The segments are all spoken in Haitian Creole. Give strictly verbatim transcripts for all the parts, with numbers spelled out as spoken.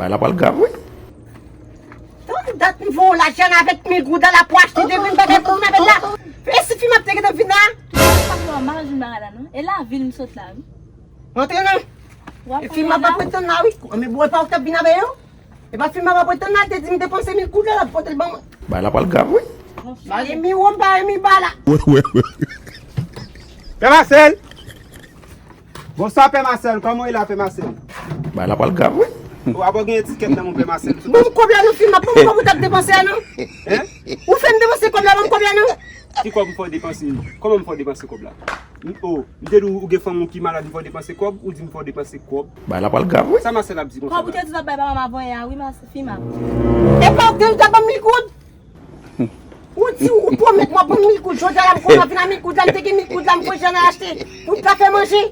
Bagay la pral grav, wi. Tann dat m voye w lajan avèk mil goud la pou achte de mil bagay pou vin avèk la. E si Fimab te gentan vin la? Sa fè w mal jwenn bagay la, non? E lavil m sot la, wi. Rantre non. E Fimab ap pretann la, wi. Men bwè pa w k t ap vin avè yo? E pa Fimab ap pretann la, te di m depanse mil goud la, l ap pote l ban mwen. Bagay la pral grav, wi. Ba e mi wo, m ba e mi ba la. Wi, wi, wi. Pè Masèl! Bonswa, Pè Masèl. Kòman w ye la, Pè Masèl? Bagay la pral grav, wi. Ou ap gen etikèt nan men w, Pè Masèl. Ban m kòb la non, Fimab, ban m kòb ou t ap depanse a non. Hein? Ou fè m depanse kòb la, ban m kòb la non. Ki kòb m fè w depanse? Kòman m fè w depanse kòb la? M, oh, m te di w, ou gen fanm ou ki malad, m fè w depanse kòb, ou di m fè w depanse kòb. Bagay la pral grav, wi. Sa Masèl ap di konsa la? Kòb ou te di w t ap bay ba manman avanyè a, wi, Mas-, Fimab. E pa ou te di w t ap ban m mil goud? Ou di ou pwomèt mwen pou mil goud, jodi a la m kontan vin a mil goud la, m te gen mil goud la, m pran jan nan achte pou m ka fè manje.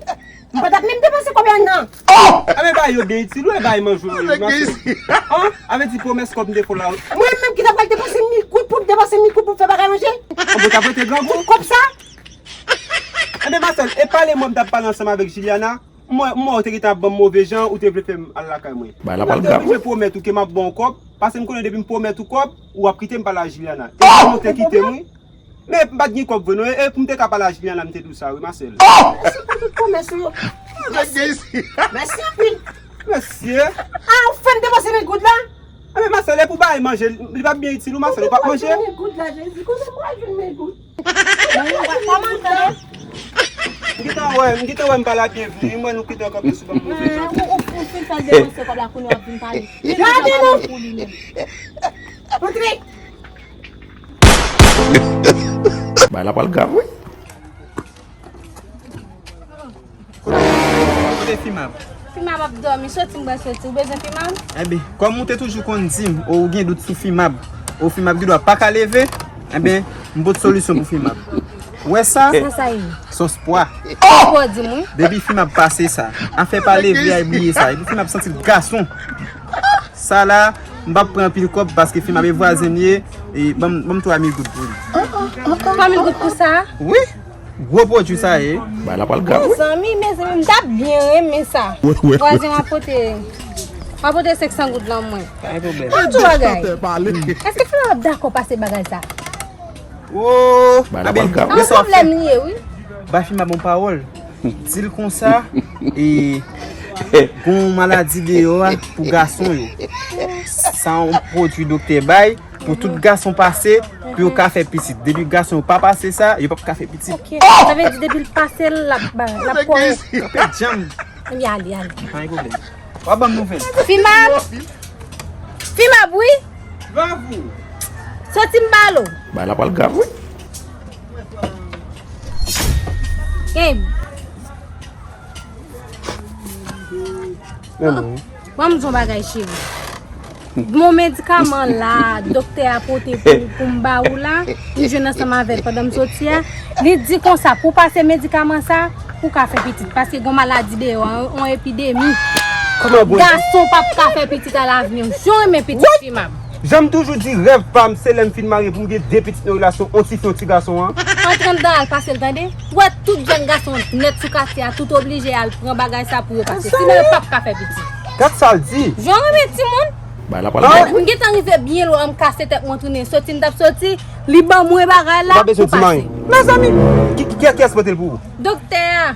M pa t ap menm depanse kòb la non. Anben bay yo de itil, ou e bay manje yo, Masèl. An, a vle di pwomès kòb m te fè w la. Mwen menm ki ta pral depanse mil goud pou m depanse mil goud pou m fè bagay manje? Anben w t ap rete grangou. Tout kòb sa? Anben Masèl, e pale mwen m t ap pale ansanm avèk Juliana. Mwen, mwen, ou te gentan ap ban m move jan, ou te vle fè m al lakay mwen. Bagay la pral grav, wi. Mwen te oblije pwomèt ou ke m ap ba w kòb, paske m konnen depi m pwomèt ou kòb, ou ap kite m pa la Juliana. E ou te kite m, wi. Men m pa t gen kòb vre non, e, e pou m te ka pa la Juliana, m te di w sa, wi, Masèl. Mèsi pou tout pwomès ou yo. Mèsi. Mèsi anpil. Mesye. Ah, ou fè m depanse mil goud la? Anben Masèl, e pou bay manje, li p ap byen itil ou, Masèl, ou p ap manje? Mil goud la, Jezi, kote m pral jwenn mil goud? Kòman tande? M gentan wè, m gentan wè m pa la byenvni, m wè nou gentan kanpe sou ban m move jan. Ou, ou, ou fin fè l depanse kòb la, kounye a w ap vin pale. Gade nou! Pou li menm. Antre! Bagay la pral grav, wi. Kote Fimab? Fimab ap dòmi, soti m pral soti. Ou bezwen Fimab? Enben, kòm ou te toujou konn di m, ou gen dout sou Fimab, ou Fimab gendwa pa ka leve, enben, m pot solisyon pou Fimab. Ou wè sa? Sa sa ye? Sòs pwa. Sòs pwa di m wi. Depi Fimab pase sa, afè pa leve a, bliye sa. Epi Fimab santi l gason. Sa la, m p ap pran anpil kòb paske Fimab e vwazen m ye, e ban m, ban m twa mil goud pou li. Twa mil goud pou sa? Wi. Gwo pwodui sa ye. Bagay la pral grav, wi. Mezanmi, mezanmi, m t ap byen renmen sa. Vwazen w ap pote, w ap pote senk san goud lan mwen. Pa gen pwoblèm. Yon ti bagay. Èske Fimab ap dakò pase bagay sa? Oh, bagay la pral grav, wi. Sa yon pwoblèm li ye, wi. Ba Fimab yon pawòl. Di l konsa, e, gon maladi deyò a pou gason yo. Sa yon pwodui doktè bay. Pou tout gason pase, pou yo ka fè pitit. Depi gason yo pa pase sa, yo p ap ka fè pitit. Ok. Sa vle di depi l pase l, l ap ba, l ap kore. Yo pèdi djanm. Ebyen, ale, ale. Pa gen pwoblèm. W ap ban m nouvèl. Fimab. Fimab, wi. Vavou. Soti m balo. Bagay la pral grav, wi. Hey. Ban m di w yon bagay, cheri. Bon medikaman la, doktè a pote pou, pou m ba ou la, m jwenn ansanm avè l pandan m soti a. Li di konsa, pou w pase medikaman sa, pou w ka fè pitit. Paske gon maladi deyò, yon, yon epidemi. Kòman bon? Gason p ap ka fè pitit alavni. Jan w renmen pitit, Fimab. Jan m toujou di, rèv pa m, se lè m fin marye pou m gen de pitit nan relasyon, yon tifi, yon ti gason an. Antre anndan al pase l, tande? Ou wè tout jèn gason nèt sou katye a, tout oblije al pran bagay sa pou yo pase. Sinon, yo p ap ka fè pitit. Gad sa l di. Jan w renmen timoun. Bagay la pral grav, wi. M gentan rive byen lwen, m kase tèt mwen tounen. Soti m t ap soti, li ban mwen bagay la pou pase. Ou pa bezwen di m anyen. Mezanmi, ki, ki, kiyès pote l pou ou? Doktè a.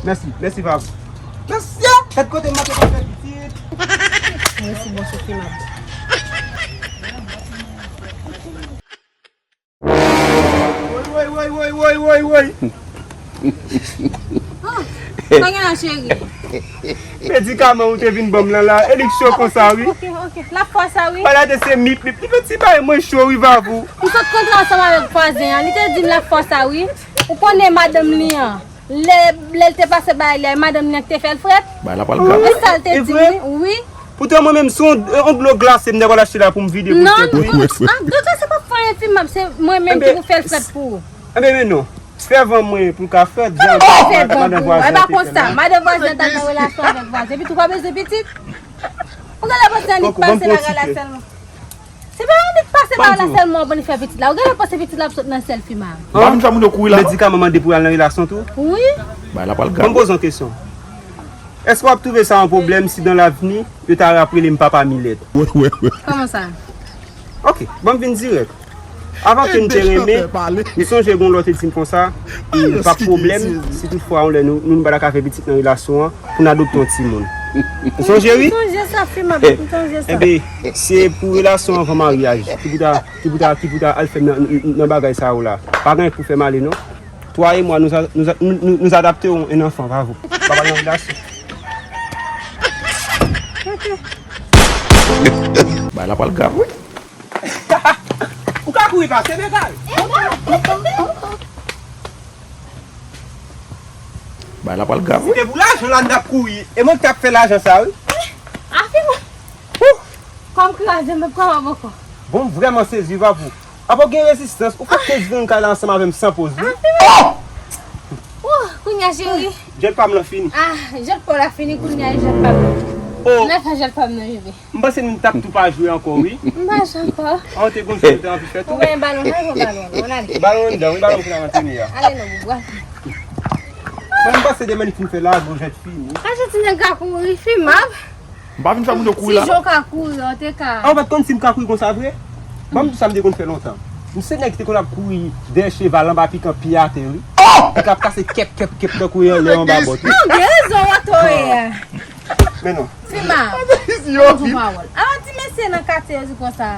Mèsi, mèsi, Vavou. Mesye! Gad kote m ap fè pitit. Mwen si bon sou Fimab. Woy, woy, woy, woy, woy, woy, woy. Ah, sa gen la, cheri? Medikaman ou te vin ban m lan la, e li k cho konsa, wi. Ok, ok, ok. L ap fè sa, wi. Pale de se mip, mip. Li fè ti bay mwen cho, wi, Vavou. M sot kontre ansanm avèk vwazen an. Li te di m l ap fè sa, wi. Ou konnen madanm li an. Lè, lè l te pase bagay li a, e madanm li an ki te fè l frèt. Bagay la pral grav. E sa l te di m, wi. Poutan mwen menm, se yon, yon dlo glase m ta pral achte la pou m vide pou l frèt, wi. Non, ah, doktè, se pa fè anyen, Fimab, se mwen menm ki pou fè l frèt pou ou. Enben, men non. Fè van mwen pou l ka frèt, jan madan vwazen an te fè la. E pa konsa, madan vwazen an t al nan relasyon avèk vwazen. Epi tou pa bezwen pitit. Ou genlè panse annik pase bagay la sèlman. Se pa annik pase bagay la sèlman w ap annik fè pitit la. Ou genlè panse pitit la ap sot nan sèl Fimab. Ba m jan moun yo kouri la. Medikaman mande pou al nan relasyon tou? Wi. Bagay la pral grav. Ban m poze yon kesyon. Èske w ap twouve sa yon pwoblèm si dans l'avenir yo ta rele m papa Milèt? Kòman sa? Ok, ban m vin dirèk. Avan ke n te renmen, m sonje gen yon lòt te di m konsa, pa pwoblèm, si toutfwa yon lè nou, nou, nou pa ta ka fè pitit nan relasyon an, pou n adopte yon timoun. Ou sonje, wi? M sonje sa, fi m ap, m sonje sa. Enben, se pou relasyon anvan maryaj, ki pou ta, ki pou ta, ki pou ta al fè nan, nan, nan bagay sa yo la. Pa gen pou fè m ale, non. Toi et moi, nous, a- nous, a- nous, nous, nous adapterons un enfant, bravo. Papa nan relasyon. Bay la pral grav, wi. Ou ka kouri pase, men kay. Bay la pral grav, wi. Se te pou lajan la n t ap kouri. E mwen ki t ap fè lajan sa, wi. Afi mwen. Kòm kraze, m p ap kapab ankò. Bon, m vrèman sezi, pa pou. Apa w gen rezistans, ou fè kenz minit kay la ansanm avè m san poz, wi. Afi mwen. Oh! Kounye a, cheri. Jèt pa m lan fini. Ah, jèt pa w la fini, kounye a, jèt pa m lan. Oh. Nan ka jèt pa m nan, bebe. M panse nou t ap tou pa jwe ankò, wi. M pa jwe ankò. An te gon jwe nou te anvi fè tou. Ou gen balon, sa yon balon, non, ale. Balon anndan, wi, balon ki nan antrenè a. Ale non, boubwa. Mwen, m panse demen li fin fè la, gon jèt fini. Ajan ti nèg ka kouri, fi m ap. M pa vin fè moun yo kouri la, non. Si jan w ka kouri, an te ka. An, ou pa t konn si m ka kouri konsa vre? Ban m di sa m te konn fè lontan. M se nèg ki te konn ap kouri dèyè cheval anba pikan pye atè, wi. Oh! Pikan ap kase kèp, kèp, kèp, tankou yon lè anba bòt, wi. Non, gen rezon, w ap toye. Men non. Fi m ap. An di pawòl. Avan ti mesye nan katye yo di konsa.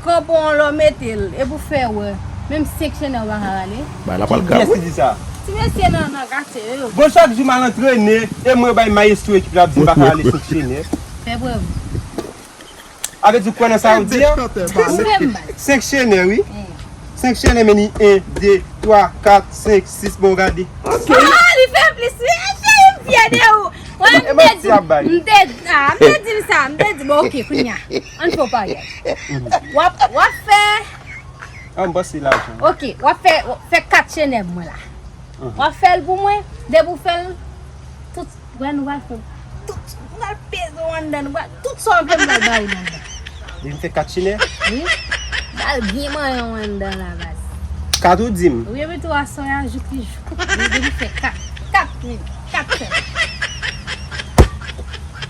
Kanpe yon lè w mete l, epi w fè wè. Menm senk chenè w pa ka rale. Bay la pral grav, wi. Kiyès ki di sa? Ti mesye nan, nan katye yo. Bon, chak jou m al antrene, e mwen bay mayestwo ekip la ap di m pa ka rale senk chenè. Fè prèv ou. A vle di w kwè nan sa w di a? Ou fè m mal. Senk chenè, wi. Senk chenè, men ni en, de, twa, kat, senk, sis, bon, gade. Ah, li fè plis, wi. Cheri, m fyè de ou. Wè, m te di, m te, ah, m te di l sa, m te di, bon, ok, kounye a. Ann fè w paryaj. W ap, w ap fè. Ah, m panse lajan. Ok, w ap fè, w ap fè kat chenè pou mwen la. W ap fè l pou mwen, depi w fè l, tout, wè nou pral fè tout, nou pral peze w anndan, nou pral, tout sa w vle m pral ba ou nan anndan. Depi m fè kat chenè? Wi. Pral byen manyen w anndan la, baz. Kat ou di m? Wi, epi tou aswè a, jou ki jou. Depi m fè kat, kat, wi, kat chenè.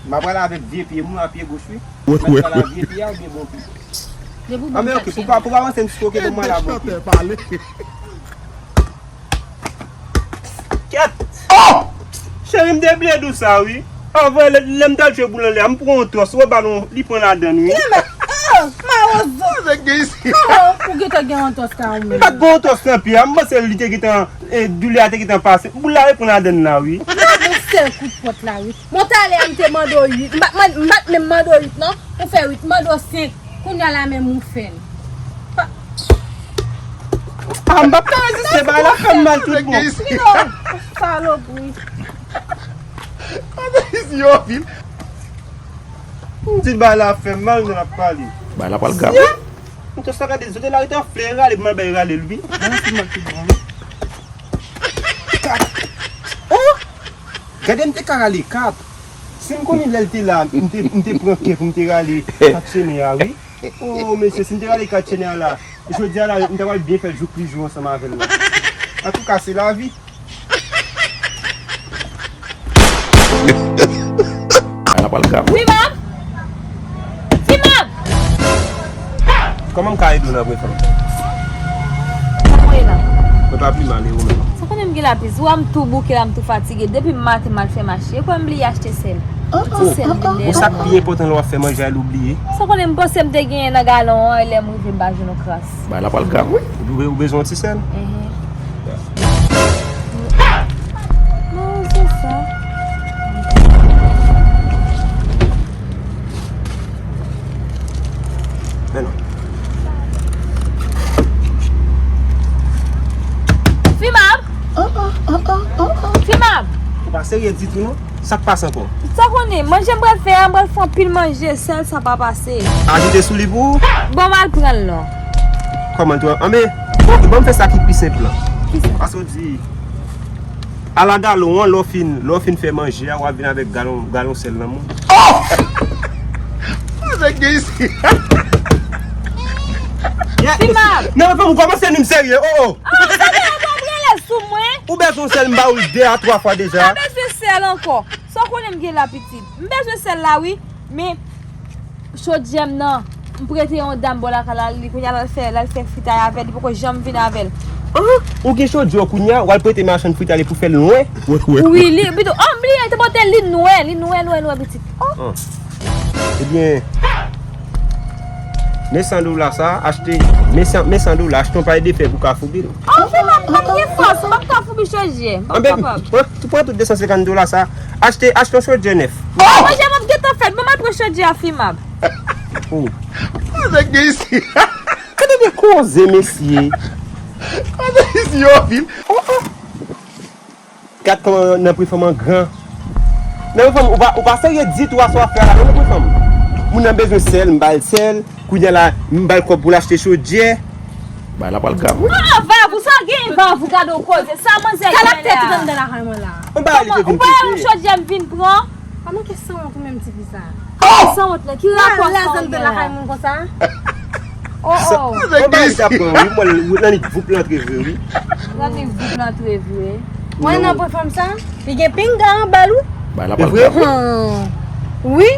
M ap pral avèk vye pye m, wi, a pye goch, wi. Mwen pral a vye pye a oubyen bon pye? Depi w ban m kat chenè. Ah, men ok, pou pa, pou pa panse m stroke, ban mwen la bon pye. Kèt! Oh! Cheri, m te bliye di w sa, wi. Avan, lè, lè m t al jwe boul anlè a, m pran yon tòs, wè balon, li pran ladann, wi. Kilè mèt? Oh, mawozo! Nèg gen isi. Oh, ou gentan gen yon tòs la, ou menm. M pa t gen yon tòs nan pye a, m panse li te gentan, eh, doulè a te gentan pase. Boul la reprann ladann la, wi. M lage sèl kout pòt la, wi. Bon, talè a m te mande w uit. M pa t mande, m pa t menm mande w uit, non. Ou fè uit, m mande w senk. Kounye a la menm ou fè l. Pa- Ah, m p ap ka reziste, bagay la fè m mal tout bon. Salopri. Isi yo vin. M di bagay la fè m mal, nou ap pale. Bagay la pral grav, wi. M te sa gade, zote la rete anfle, rale, m al bay rale l, wi. Nan, se mal tout bon, wi. Kat. Oh! Gade, m te ka rale kat. Si m konnen lè l te la, m te, m te pran kè pou m te rale kat chenè a, wi. Oh, mesye, si m te rale kat chenè a la, jodi a la, m ta pral byen fè l jouk li jou ansanm avè l la. Antouka, se lavi. Bagay la pral grav, wi. Fi m ap! Fi m ap! Kòman m ka ede w nan vre, fanm? Sa mwen la. Mwen pa pi mal, e ou menm? Sa konnen m gen lapis. Ou wè m tou bouke la, m tou fatige. Depi maten m al fè mache. Ou kwè m bliye achte sèl? Ti sèl vin dèyè mwen. Bon, sa k pi enpòtan lè w ap fè manje a, ou bliye? Sa konnen m panse m te genyen nan galon an, e lè m rive m pa jwenn yon kras. Bagay la pral grav, wi. Ou, ou bezwen yon ti sèl? Enhen. Non, se sa. Men non. Fi m ap! Fi m ap! Ou pa serye ditou, non? Sa k pase ankò? Sa konnen, manje m pral fè a, m pral fè anpil manje, sèl sa pa pase. Ajoute sou li pou ou? Bon, m al pran l non. Kòman l tou? Anben, ok, ban m fè sa ki pi senp lan. Kisa? Pase w di, ala galon an, lè w fin, lè w fin fè manje a, w ap vin avèk galon, galon sèl nan men w. Oh! Nèg gen isi. Ti mal. Non, men fanm, ou kòmanse vin serye, oh, oh. Ah, sa vle di w ap rele sou mwen? Ou bezwen sèl, m ba ou l de a twa fwa deja. M pa bezwen sèl ankò. Sa w M gen la pitit. M bezwen sèl la wi, men chodyè m nan, m prete yon dam bò lakay la, li kounye a l al fè, l al fè fritay avè l, li poko janm vin avè l. Ah, ou gen chodyè w kounye a, w al prete machann fritay pou fè l lwen. Wi, li, bidou, oh, m bliye, te pote li nwè, li nwè, nwè, nwè, pitit. Oh. Ebyen, men san dola sa, achte, men san, men san dola, achte yon pay de fè pou Kafou Bill. Oh, men m ap pran gen fòs, m ap Kafou Bill chodyè. M ap kapab. Pran, pran tout de san senkant dola sa, achte, achte yon chodyè nèf. Oh, chodyè m ap gentan fèt, ban m al pran chodyè a Fimab. Oh. Sa nèg gen isi. Gade de koze, mesye. Sa nèg isi yo anpil. Gad kòman nan prefanm an gran. Nan prefanm, ou pa, ou pa serye ditou aswè w ap fè a la, non, nan prefanm. Moun nan bezwen sèl, m ba l sèl. Kounye a la, m ba l kòb pou l achte chodyè. Bay la pral grav. Ah, Vavou, sa gen Vavou, gade w koze. Sa manzè gen la. Sa l ap fè tout anndan lakay mwen la? Ou pa li te vin Ou pa yon chodyè m vin pran? Pa manke sanwont ou menm ti fi sa. Sanwont la, ki rapò sanwont gen la? Lakay moun konsa? Oh, oh. Ou pa li ta pran, wi, mwen, nan li voup l antre vre, wi. Nan li voup l antre vre. Mwen nan prefanm sa? Li gen pinga anba l wi. Bay la pral grav. Hmm. Wi.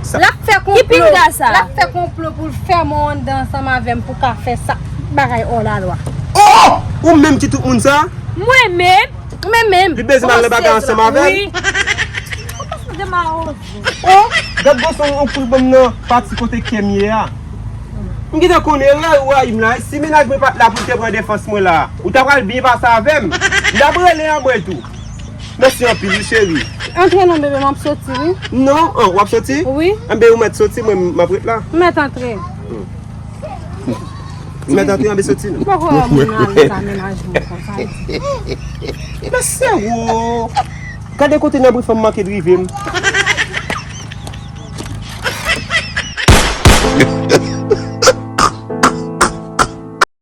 L ap fè konplo. Ki pinga sa? L ap fè konplo pou l fè mwen anndan ansanm avè m pou ka fè sa bagay hors la loi. Oh! Ou menm ki tout moun sa? Mwen menm. Mwen menm. Li bezwen al nan bagay ansanm avè l? Wi. Ou pa sonje ma oz. Oh! Gad gwo son on koul ban m nan pati kote kè m ye a. M gentan konnen erè ou rayi m la. Si mennaj mwen pa t la pou l te pran defans mwen la, ou ta pral byen pase avè m. M t ap rele anmwey tou. Mèsi anpil wi cheri. Antre non bebe, m ap soti wi. Non, an, w ap soti? Wi. Anben ou mèt soti, mwen m ap ret la. M mèt antre. Ou mèt antre, anben soti non. Poko wè moun ale sa mennaj mwen konsa. Mèsi wo. Gade kote nan prefanm manke drive m.